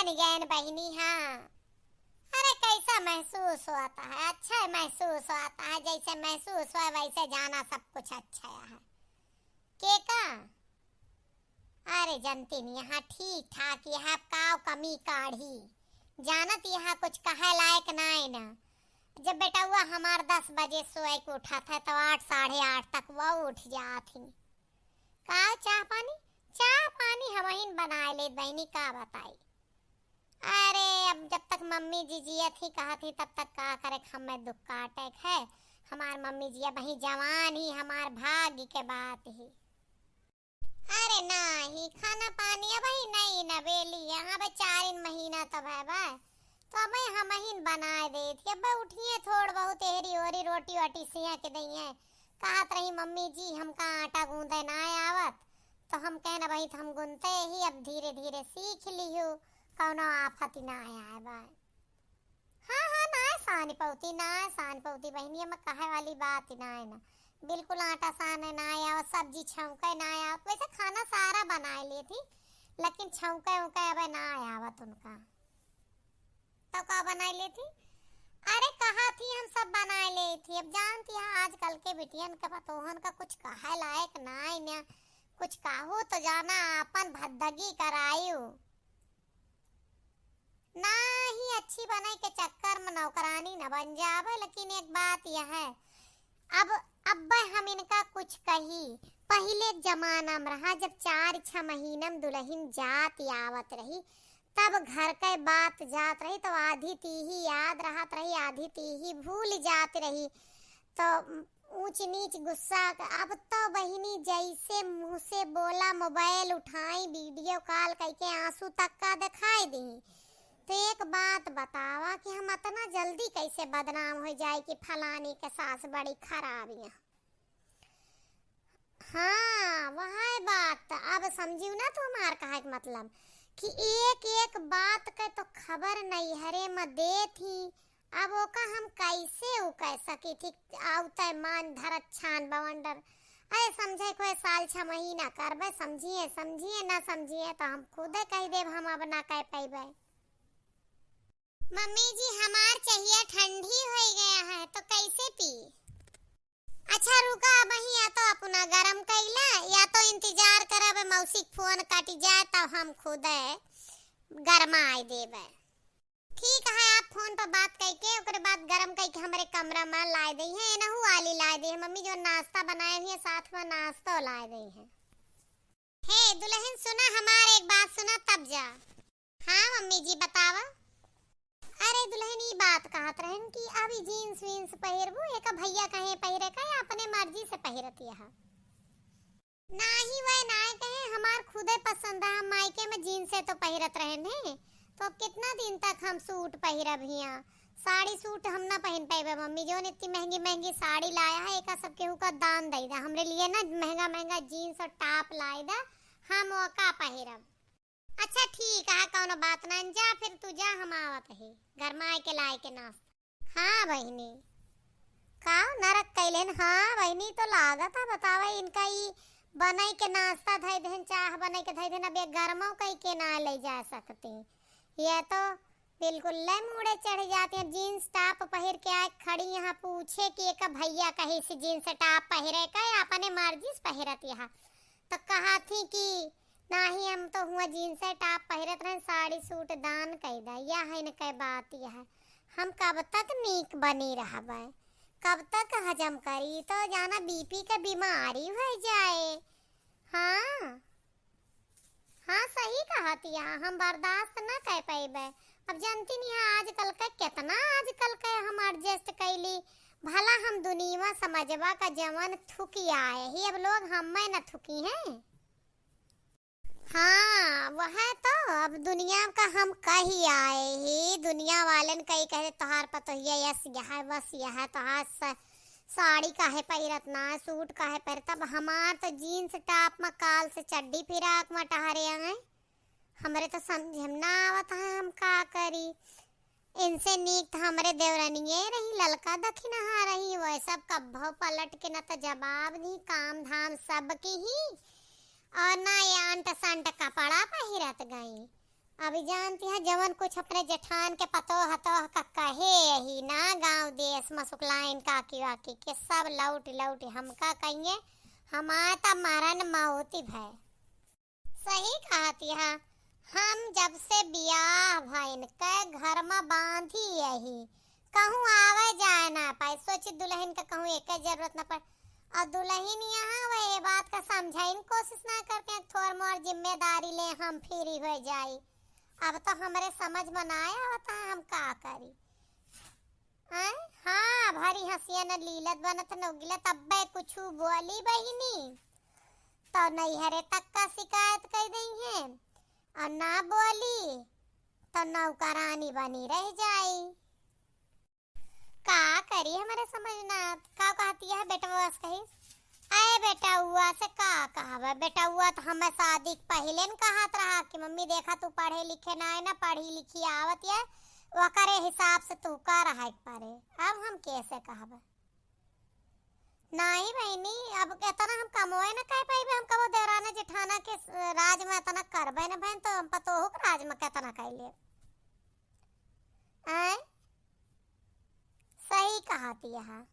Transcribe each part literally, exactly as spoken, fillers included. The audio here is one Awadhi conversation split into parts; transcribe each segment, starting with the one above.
गयन बहिनी, हाँ। अरे, कैसा महसूस होता है? अच्छा महसूस होता है, जैसे महसूस हुआ वैसे जाना सब कुछ अच्छा है। के का? अरे जनती नहीं, यहाँ ठीक ठाक, यहाँ काव कमी काढ़ी। जानत यहाँ कुछ कहे लायक नाय ना। जब बेटउआ हमार दस बजे सोए के उठत है तो आठ, साढ़े आठ तक वो उठ जात ही। का चाह पानी? चाह पानी हमहिन बनाए लेत बहिनी, का बताई। अरे अब जब तक मम्मी जी जियत ही कहत ही तब तक का करे, हमें दुख काटे है। हमार मम्मी जी अबही जवान ही, हमार भाग्य के बात ही। अरे नाही, खाना पानी अबही नहीं न बेली है, अब चारिन महीना तो भय बा, तो अबही हमहिन बनाए देत ही। अब उठिए थोड़ बहुत एहरी ओरी रोटी वोटी सिया के दइए। कहत रही मम्मी जी हमका आटा गूंदे ना आवत, तो हम कहन अबही तो हम गुनते ही, अब धीरे धीरे सीख लिहू, कौनो आफत ना आए बा। हाँ, हाँ, नाय सान पौती, नाय सान पौती बहिनी, एमा कहे वाली बात ही नाय ना। बिल्कुल आटा साने नाय आवत, सब्जी छौंके नाय आवत। वैसे खाना सारा बनाए लेत ही, लेकिन छौंके उके अबे नाय आवत उनका। तो का बनाए लेत ही? अरे कहा थी हम सब बनाए लेत ही। अब जानती है आजकल के बिटियन के पतोहन का कुछ कहे लायक नाय ना। कुछ कहू तो जाना आपन भद्दगी करायू। ना ही अच्छी बने के चक्कर में नौकरानी न बन जावे, लेकिन एक बात यह है, अब, अब हम इनका कुछ कही, पहिले के जमाना में रहा, जब चार छह महीना में दुल्हन जात आवत रही, तब घर के बात जात रही, तो आधी तीही याद रहत रही, आधी तीही भूल जात रही। तो ऊंच नीच गुस्सा क-, अब तो बहिनी जैसे मुंह से बोला, मोबाइल उठाई, वीडियो कॉल करके आंसू तक का दिखाई दी। तो एक बात बतावा कि हम इतना जल्दी कैसे बदनाम हो जाए कि फलानी के सास बड़ी खराब है। हाँ, वह बात। अब समझियो ना तू हमार कहे के मतलब कि एक एक बात के तो खबर नैहरे में देत ही। अब ओका हम कैसे उ कह सकी थी, आउ तय मान धरत छान बवंडर। अरे समझे कोई साल छह महीना करबे, समझिए, समझिए, ना समझिए तो हम खुदे कह देब, हम अब ना कह पैबे। मम्मी जी, हमार चहिया ठंडी हो गया है, तो कैसे पी? अच्छा रुका, अबही या तो अपना गरम कैला, या तो इंतजार करब मौसी के फोन कट जाए, तब हम खुदे गरमाए देबे। ठीक है, आप फोन पर बात करके ओकरे बाद गरम करके हमरे कमरा में लाए दई है, एनहू वाली लाए दई है। मम्मी जो नाश्ता बनाए हुई है, साथ में नाश्तो लाए दई है। हे दुल्हन, सुना हमार एक बात, सुना तब जा। हाँ मम्मी जी, बतावा। अरे दुल्हन, ई बात कहत रहन कि अब ई जींस वींस पहिरबू, एक भैया कहे पहिरे का, या अपने मर्जी से पहिरत यह। नाही, वह नाय कहे, हमार खुदे पसंद है। हम मायके में जींस से तो पहिरत रहन है, तो अब कितना दिन तक हम सूट पहिरब हिया? साड़ी सूट हम ना पहिन पैबे मम्मी, जोन इतनी महंगी महंगी साड़ी लाया है, एका सब केहू का दान दे दा, हमरे लिए ना महंगा महंगा जींस और टॉप लाए दा, हम ओका पहिरब। अच्छा ठीक है, कौनो बात ना, जा फिर तू जा, हम आवत है घर में आए के लाए के नाश्ता। हाँ बहिनी, का नरक कैलेन? हाँ बहिनी, तो लागत है, बतावे इनका ई बनई के नाश्ता धई देन, चाह बनई के धई देन, अब ये गरमो कई के ना ले जा सकती। ये तो बिल्कुल ले मूड़े चढ़ जाती है। जींस टॉप पहिर के आए खड़ी यहाँ पूछे कि एक भैया कही से जींस टॉप पहिरे का, अपने मर्जी से पहिरत यहाँ। तो कहा थी कि नाही, हम तो हुआ जींस टॉप पहिरत रहन, साड़ी सूट दान कई दा। यह है इनके बात, यह हम कब तक नीक बनी रहबे, कब तक हजम करी, तो जाना बीपी के बीमारी हो जाए। हाँ, हाँ, सही कहत या, हम बर्दाश्त न कर पैबे। अब जानती नहीं है आजकल के कितना, आजकल के हम एडजस्ट कैली। भला हम दुनिया समझबा का जवन थुकी आए ही, अब लोग हमें न थुकी हैं। हाँ, वह तो अब दुनिया का हम कही आए ही, दुनिया वालन कही कहे, "तोहार पतोहिया यस यह है, बस यह है, तोहार स-, साड़ी काहे पहिरत ना है, सूट काहे पहिरत?" अब हमार तो जींस टॉप में काल से चड्डी फिराक में टहरे आए, हमरे तो समझ में ना आवत है, हम का करी। इनसे नीक त हमरे देवरनिये रही, ललका दखिनहा रही, वह सब कब्भो पलट के न त जवाब दी, काम धाम सब की ही, और ना ये अंट संट कपड़ा पहिरत गई। अभी जानती हैं, जवन कुछ अपने जेठान के पतोह हतोह का कहे, यही ना गाँव देश में सुकलाइन काकी वाकी के सब लौट लौट हमका कहिए, हमार त मरन मौती भय। सही कहती है, हम जब से बियाह भइन के घर में बांधी यही, कहूँ आवे जाए ना पाए, सोची दुल्हन के कहूँ एक जरूरत ना पड़े। और दुल्हन यहाँ वह ये बात का समझाइन कोशिश ना करते हैं, थोड़ मोर जिम्मेदारी ले हम फ्री हो जाई। अब तो हमरे समझ में ना आवत है, हम का करी। आय? हाँ, भरी हँसिया न लीलत बनत न उगिलत, अब्बे कुछु बोली बहिनी, तो नैहरे तक का शिकायत कर दइहैं, और ना बोली, तो नौकरानी बनी रह जाई। का करी, हमरे समझ ना, का कहती है बेटवा से कही, "अरे बेटउआ से का कहबे, बेटउआ तो हमें शादी के पहिले न कहत रहा कि मम्मी देखा तू पढ़े लिखे ना है ना, पढ़ी लिखी आवत है, ओकरे हिसाब से तू का रहे के पड़े, अब हम कैसे कहबे?" नहीं बहिनी, अब इतना हम कमोए न कर पाइबे, हम कबो देवराना जेठाना के राज में इतना करबे न बहन, तो हम पतोहू के राज में कितना कर लेब? आय? सही कहती है।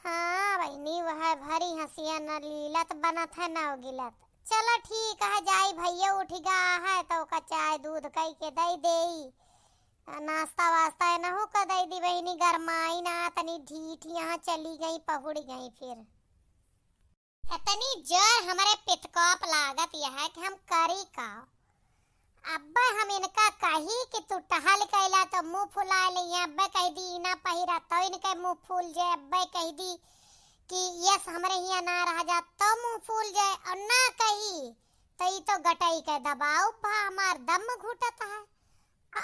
हाँ बहिनी, वह भरी हँसिया न लीलत बनत है न उगिलत। चलो ठीक है, जाई भैया उठ गा है तो ओका चाय दूध कई के दे देई। आ नाश्ता वास्ता एनहू का दे दी बहिनी, गरमाई ना तनी ढीठ यहाँ चली गई, पहुड़ गई फिर। इतनी जोर हमरे पितकॉप लागत यह है कि हम करी का। अब्बे हम इनका कही कि तू टहल कैला तो मुँह फुला ले, अब्बे कह दी "ई ना पहिरा" तो इनके मुँह फूल जाए, अब्बे कह दी कि "यस हमरे हियाँ ना रह जा" तो मुँह फूल जाए, और ना कही तो ई तो गटई के दबाव भा हमार दम घुटत है।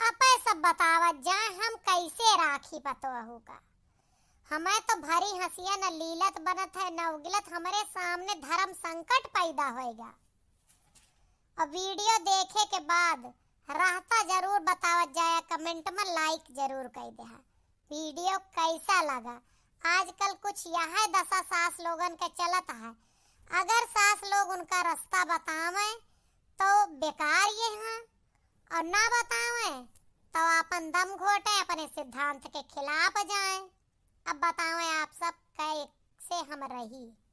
आपे सब बतावत जाए हम कैसे राखी पतोहू का। हमें तो भरी हँसिया न लीलत बनत है न उगिलत, हमरे सामने धर्म संकट पैदा होएगा। और वीडियो देखे के बाद रहता जरूर बतावत जाए, comment में like जरूर कर दे। वीडियो कैसा लगा? आजकल कुछ यह दशा सास लोगन के चलत है। अगर सास लोग उनका रास्ता बतावें तो बेकार ये हैं, और ना बतावें तो अपन दम घोटे, अपने सिद्धांत के खिलाफ जाएं। अब बतावें आप सब कैसे हम रही।